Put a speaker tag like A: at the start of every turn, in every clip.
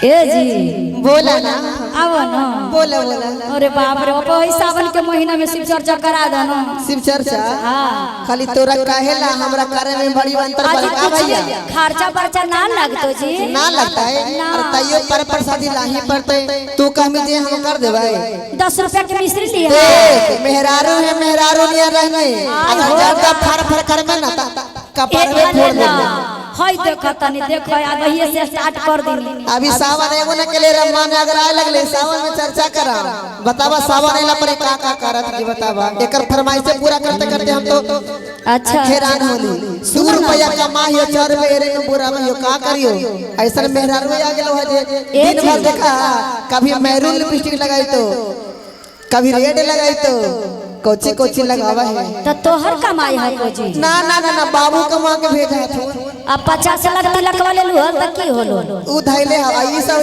A: ए जी
B: बोला ना।
A: आओ ना।
B: बोला बोला।
A: अरे बाप रे, वही सावन के महीना में शिव चर्चा करा दो ना।
B: शिव चर्चा?
A: हाँ।
B: खाली तोरा काहेला हमरा करे में बड़ी अंतर
A: आज
B: पड़ का
A: कुछ
B: भैया।
A: खर्चा बर्चा ना लगतो जी।
B: ना लगता है। अरे तैयो पर प्रसादी लाही पड़ते, तू कहमी जे हम कर देबै।
A: 10 रुपया के मिश्री लिया।
B: देख मेहरारू है, मेहरारू नियर रहने अगर ज्यादा फर फर कर में ना कपार में फोड़ दे।
A: हाय देखो तनी देखो अब यही से स्टार्ट कर दी।
B: अभी सावन एगो न के ले रमान अगर आए लगले सावन में चर्चा करा। बतावा सावन आइला पर का का करत जी बतावा। एकर फरमाइश से पूरा करते करते हम तो
A: अच्छा
B: हैरान होली। 100 रुपया कमाई हो 4 रुपया एरे में बुरा में हो का करियो। ऐसा मेहरारू आ गेलो है जे दिन भर देखा कभी मैरून लिपस्टिक लगाई तो कभी रेड लगाई तो कोची कोची लगावा है।
A: तो तोहर कमाई है कोची?
B: ना ना ना ना बाबू कमा के भेजा थो।
A: अब 50 लाख तिलक वाले लू त की होलो?
B: उ धैले हवा ई सब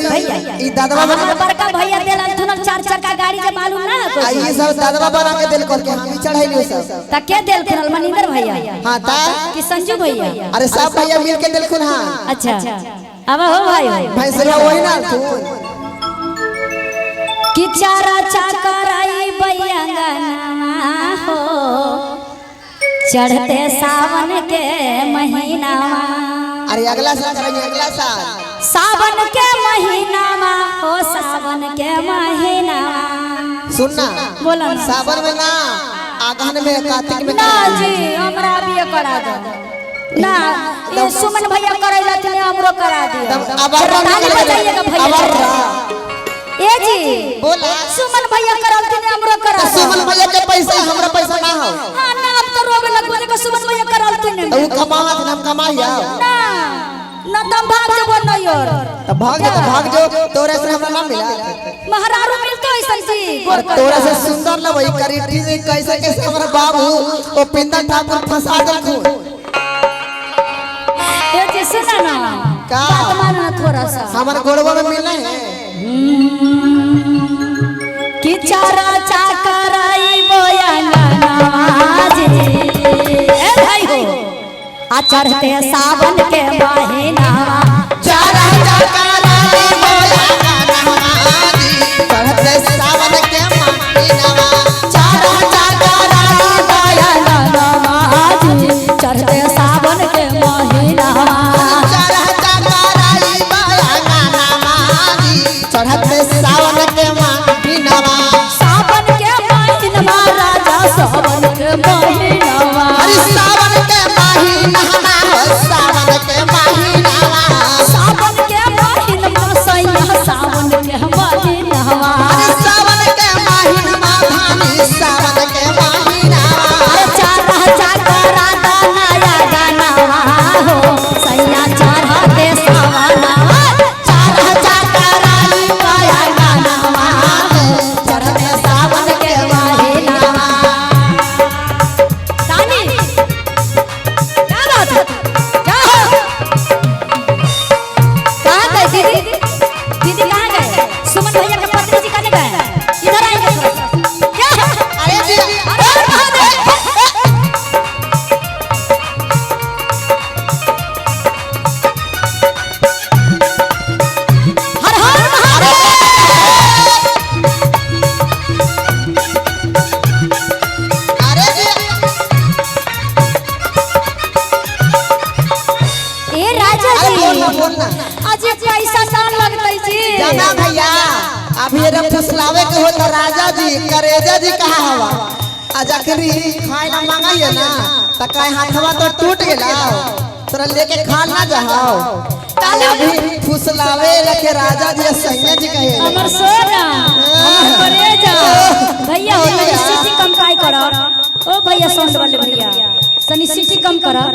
B: ई दादवा
A: बना बड़का भैया देलन थुन 4 चक्का गाड़ी के मालूम ना
B: कोची। ई सब दादवा बना के देल कर के हम चढ़ाइलियो सब।
A: त के देल थुन मनिंदर भैया?
B: हां ता
A: कि संजू भैया?
B: अरे सब भैया मिल के देल खुन। हां
A: अच्छा अब हो भाई
B: भैंसवा वही ना थुन
A: कि चारा चकराई बयंगना हो चढ़ते सावन के महीना।
B: अरे अगला साल करेंगे, अगला साल
A: सावन के महीना हो सावन के महीना।
B: सुनना
A: बोला ना।
B: सावन में ना आगहन में कार्तिक में
A: ना जी हमरा भी करा दो ना। ये सुमन भैया करैला थे हमरो करा दियो।
B: अब
A: बजाइएगा भैया। ए जी
B: बोला
A: सुमन भैया करलथिन हमरो करा।
B: सुमन भैया के पैसा हमरा पैसा ना हो।
A: हां ना अब तो रोवे लगबो देखो सुमन भैया करलथिन।
B: उ कमावत हम कमाइया
A: ना ना तम भाग जबो नहीं और
B: त भाग जो भाग जो तोरे से हमरा ना मिला।
A: महारारू मिलतो ऐसन जी।
B: तोरे से सुंदर लवई करीटी से कैसे कैसे हमरा बाबू ओ पिंदा ठाकुर फंसा देलखुन।
A: ए जी सुना ना
B: का
A: बात मानना थोड़ा सा।
B: हमर गोड़वा में मिलना है
A: कि चारा चाकराई बोयंगना जी। ए भाई हो आ चढ़ते सावन के महीना
B: चारा चाकराई बोयंगना जी चढ़ते सावन के महीना
A: चारा चाकराई बोयंगना जी चढ़ते सावन के महीना
B: चारा चाकराई बोयंगना जी चढ़ते सावन के महीना।
A: सावन के महीना राजा सावन के महीना।
B: अरे सावन के महीना हो सावन के महीना
A: सावन के महीना सैया सावन के महीना।
B: अरे सावन के महीना धानी सावन के महीना।
A: अरे चारा चाकरा नया गाना हो सैया चढ़ते सावना
B: चारा चाकराई
A: नया गाना हो चढ़ते सावन के महीना। तानी क्या बात है? क्या हो? कहाँ गए दीदी? दीदी कहाँ गए? सुमन भैया के पत्नी जी कहाँ गए? इधर आएंगे थोड़ा सा। क्या?
B: अरे जी
A: अरे महादेव! हर हर महादेव!
B: अरे जी
A: ए राजा
B: अरे
A: जी
B: बोलना बोलना
A: आज पैसा ना लगतै जी।
B: जाना भैया अभी ये फुसलावे के हो तो राजा जी करेजा जी कहा हवा आज अखरी खाए ना मांगा ना त काय हाथवा तो टूट गेला तोरा लेके खा ना जाओ। अभी फुसलावे रखे राजा जी सैया जी कहे
A: हमर सोना हमर करेजा भैया हो तनी सीटी कम काय करो। ओ भैया साउंड वाले भैया तनी सीटी कम करो।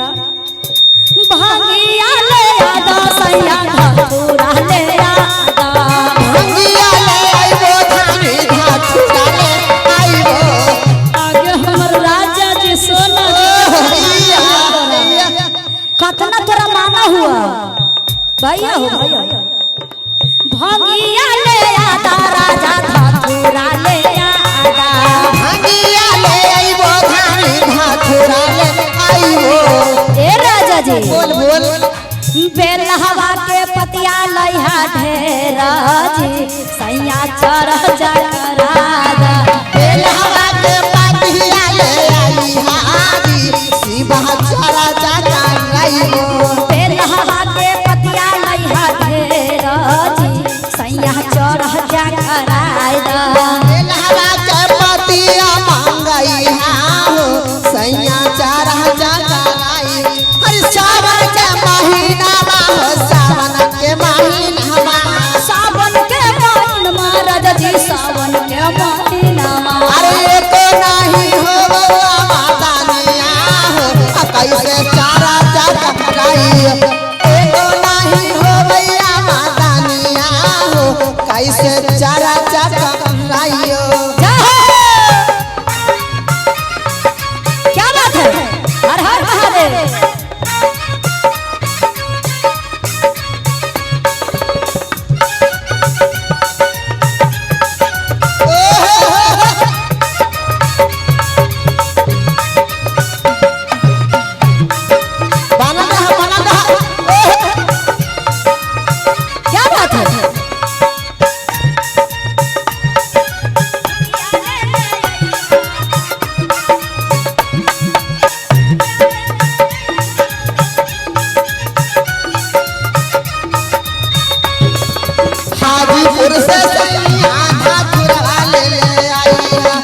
A: भांगिया ले आदा सैया धतूरा ले आदा
B: भंगिया ले आइबो धानी धातुरा ले आइबो।
A: आगे हमर राजा जी सोना जी कतना तोरा माना हुआ भैया हो भैया। भंगिया ले आदा राजा धतूरा ले आदा
B: भंगिया ले आइबो धानी धातुरा ले आइबो।
A: ए राजा जी
B: बोल बोल
A: बेलहवा के पतिया लइहा ढेर सैया चरह चकरादा।
B: बेलहवा के पतिया ले आई हाजी शिवा चारा चकराई हो।
A: बेलहवा के पतिया लइहा ढेर जी सैया चरह चकरादा।
B: बेलहवा के पतिया मांगई हो सैया चारा चकराई। हर सावन के महीना हो सावन के महीना।
A: सावन के महीना राजा जी सावन के महीना।
B: अरे तो नहीं हो माता निया हो कैसे चारा चकराई। तो नहीं हो भैया माता निया हो कैसे चारा चकराई।
A: क्या बात है, हर हर महादेव।
B: बना रहा बना रहा।
A: क्या बात है।
B: हाजीपुर से सैया धातुरवा ले ले आइया।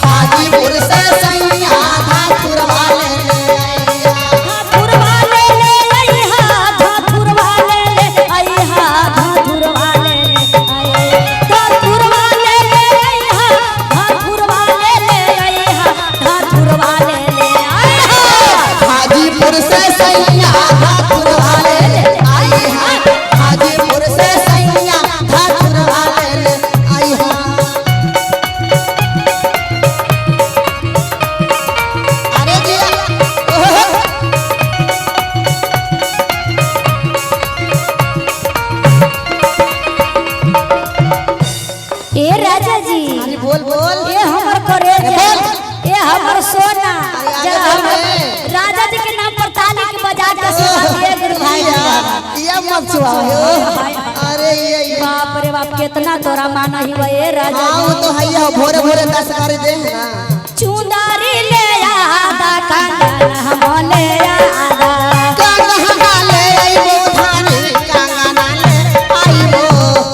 B: हाजीपुर से सैया धातुरवा ले ले आइया।
A: धातुरवा ले ले अइहा, धातुरवा ले ले अइहा, धातुरवा ले ले अइहा, धातुरवा ले ले अइहा, धातुरवा ले ले अइहा, धातुरवा ले ले अइहा।
B: हाजीपुर से सैया धातुरवा ले ले आइया। हाजीपुर से सैया धातुरवा ले ले आइया। अरे जी ओहो।
A: ए राजा जी,
B: अरे बोल बोल।
A: ए हमर करेजा, ए हमर सोना,
B: अरे आगे
A: जरा
B: बोल
A: हमर
B: रे।
A: राजा जी के नाम पर ताली के बजा के आशीर्वाद दिए गुरु भाई।
B: ये मत छुआओ। अरे ये
A: बाप रे बाप कितना तोरा माना ही ए राजा
B: हाँ
A: जी।
B: वो तो है ही हो, भोरे भोरे दस कर दे ना।
A: चुंदरी ले आदा कंगन हम ले आदा।
B: कंगना ले आइबो धानी कंगना ले आइबो।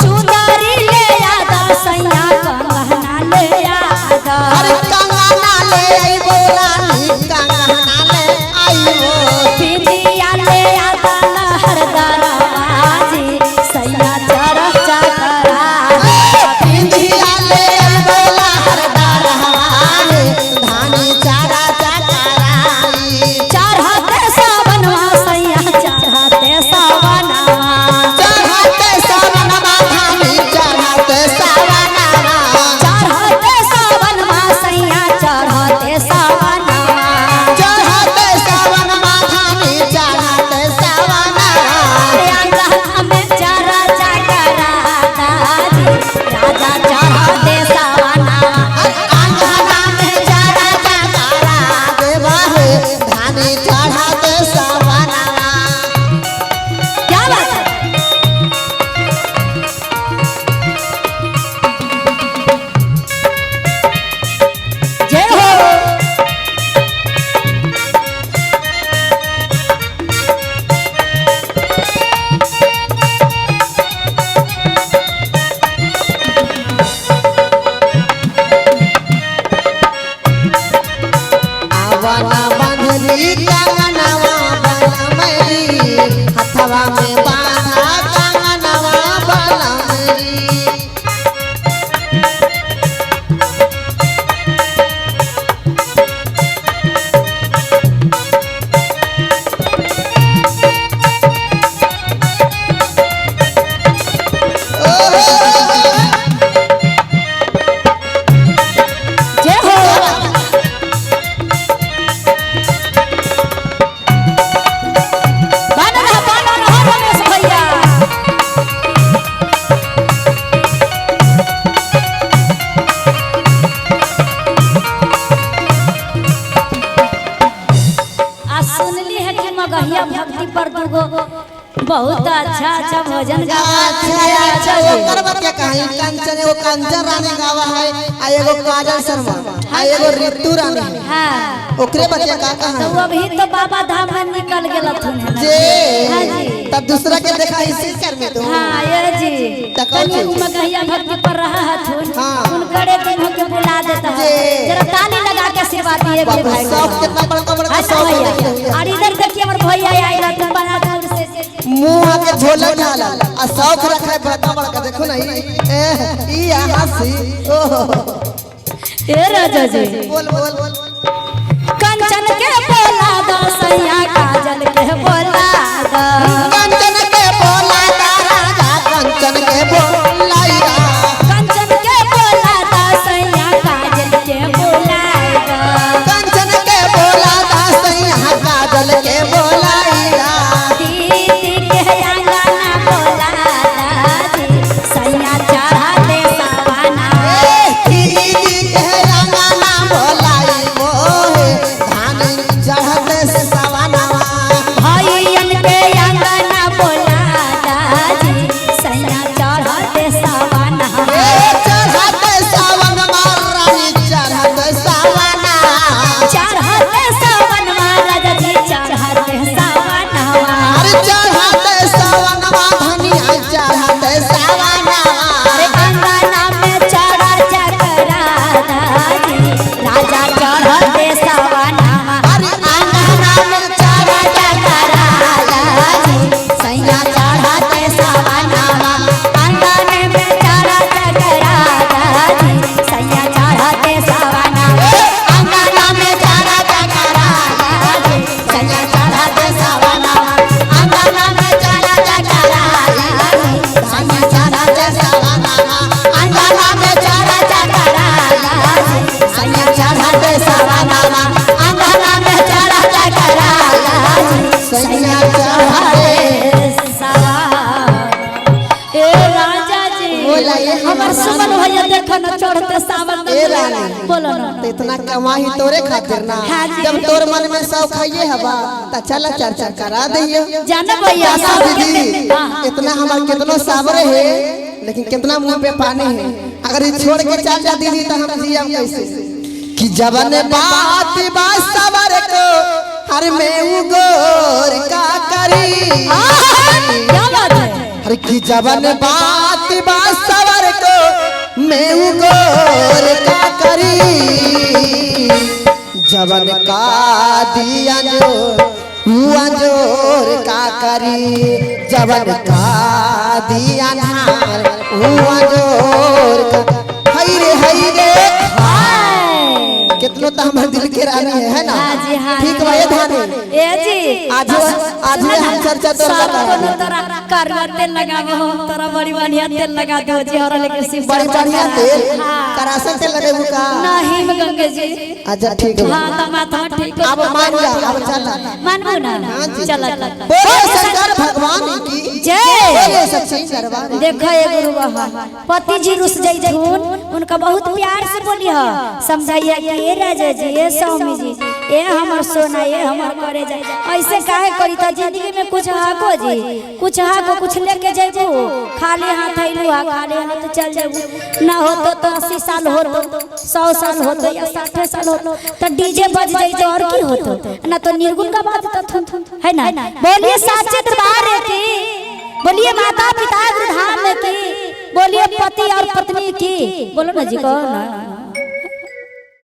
A: चुंदरी ले आदा सैया कंगना ले आदा।
B: अरे कंगना ले आइबो रानी कंगना ले आइबो।
A: बिंदिया ले आदा लहर दरवाजी सैया चरह चकरा।
B: बिंदिया ले आइबो लहर दरवाजे धानी चारा चकराई।
A: चढ़ते सावनवा सैया चढ़ते सावनवा।
B: चढ़ते सावनवा धानी चढ़ते सावनवा।
A: चढ़ते सावनवा सैया चढ़ते सावनवा।
B: चढ़ते सावनवा धानी चढ़ते सावनवा।
A: अंगना में चरा चकराता जी राजा चढ़ते सावनवा।
B: अंगना में चढ़ा चकरा देवा हे धानी चढ़ते सावनवा।
A: क्या बात है। जय हो।
B: आवना बांधली कंगनवा बनमरी हथवा में बांधा कंगनवा बनमरी।
A: जय हो। बन रहा रमेश भैया। आ सुनली है कि मगहिया भक्ति पर दुगो बहुत अच्छा अच्छा भजन गावा।
B: अच्छा अच्छा। ओकर बात क्या कहीं कंचन, एगो कंचन रानी गावा है आ एगो काजल शर्मा आ एगो रितु रानी है।
A: हाँ
B: ओकरे बतिया का
A: तो
B: कहा
A: वो अभी तो बाबा धाम में निकल गेलथुन है।
B: जे
A: हाँ जी।
B: तब दूसरा के देखा इसी कर में तू।
A: हाँ ये जी
B: त कौन
A: तनी
B: चीज?
A: उमगहिया भक्ति पर रहा हथुन।
B: हाँ।
A: उनकरे तुम के बुला देता है।
B: जे।
A: जरा ताली लगा के आशीर्वाद दिए मेरे
B: बाप रे,
A: भाई को।
B: शौक कितना बड़का बड़का
A: हाँ
B: शौक
A: भैया।
B: है।
A: और इधर देखिए हमारे भैया आए रहते बड़ा दूर से।
B: मुंह आके झोला झाला आ शौक रखा है बड़का बड़का, देखो ना ई ए ई हंसी ओहो।
A: ए राजा जी
B: बोल बोल।
A: कंचन के बोला दो सैया, काजल के बोला दो।
B: कंचन के बोला दा राजा, कंचन के बोलाइया।
A: कंचन के बोला दो सैया, काजल के बोला दो।
B: कंचन के बोला दा सैया, काजल के बोलाइया।
A: दीदी के अंगना बोला दादी सैया चढ़ाते सवाना।
B: ए दीदी के रंगना बोलाई मोहे धान चढ़ते सवाना।
A: भैयन के अंगना बोला दादी सैया चढ़ाते सवाना।
B: ए चढ़ते सावन रानी, चढ़ते सावना।
A: चढ़ाते सावन राजा जी, चढ़ाते सवाना।
B: अरे चढ़ते सावन धनिया, चढ़ते सावना।
A: अरे अंगना में चढ़ा चकरा दादी राजा चढ़ते सवाना।
B: अरे अंगना में
A: चढ़ा चकरा दादी सैया चढ़ते सवाना। अंगन में चढ़ा चकरा दादी सैया चढ़ते सवाना। अंगना में चढ़ा चकरा दादी सैया चढ़ते सवाना। अंगना में चढ़ा चकरा दादी सैया चढ़ते सवाना। अंगना में चढ़ा चकरा दादी सैया चढ़ते सवाना। अंगना में चढ़ा चकरा दादी
B: सैया चढ़ते
A: सवाना। ए राजा जी
B: बोला ये
A: हमर सुमन भैया देखो न चढ़ते सावन
B: ए रानी।
A: बोलो न।
B: तो इतना कमाई तोरे खातिर ना।
A: हाँ जी।
B: जब तोर मन में शौक है हवा त चला चर्चा करा दियो।
A: जानो भैया
B: चाचा दीदी
A: हाँ।
B: इतना हमार कितनो सावर है लेकिन कितना मुंह पे पानी है। अगर ये छोड़ के चल जा दीदी तो हम जियम कैसे। कि जवन बात बा सबर को हर में उगोर का करी।
A: क्या बात है।
B: हर की जवन बात बा सबर को मैं उगोर का करी। जवन का दिया जो हुआ जोर का करी। जवन का दिया नार हुआ जोर का। हई रे हई रे कितनो तो हमारे दिल के रानी है ना।
A: हाँ जी हाँ
B: ठीक भाई धानी।
A: ए जी
B: आज आज हम चर्चा तो
A: सब कोनो तोरा करवा तेल लगावे हो, तोरा बड़ी बढ़िया तेल लगा दो जी और लेके शिव
B: बड़ी बढ़िया तेल
A: हाँ।
B: करासन तेल लगेबू का
A: नहीं गंगे जी।
B: अच्छा ठीक है।
A: हाँ तो माथा ठीक
B: अब मान जा, अब चल
A: मानबू ना।
B: हाँ जी।
A: चल
B: बोलो शंकर भगवान की
A: जय।
B: बोलो सच्ची दरबार।
A: देखो ये गुरु बाबा पति जी रुस जैथुन उनका बहुत प्यार से बोली ह समझाइए कि ए राजा जी, ए स्वामी जी, ए हमर सोना, ए हमर करे जाए ऐसे काहे करी त जिंदगी में कुछ हाको जी, कुछ हाको कुछ लेके जैबू खाली हाथ अइलू हा खाली हाथ चल जैबू ना हो तो 80 साल हो तो 100 साल हो तो या 60 साल हो तो डीजे बज जैतो और की होतो ना तो निर्गुण का बात तो है ना। बोलिए साचे दरबार की, बोलिए माता पिता गुरुधाम की, बोलिए पति और पत्नी की, बोलो ना जी कौन।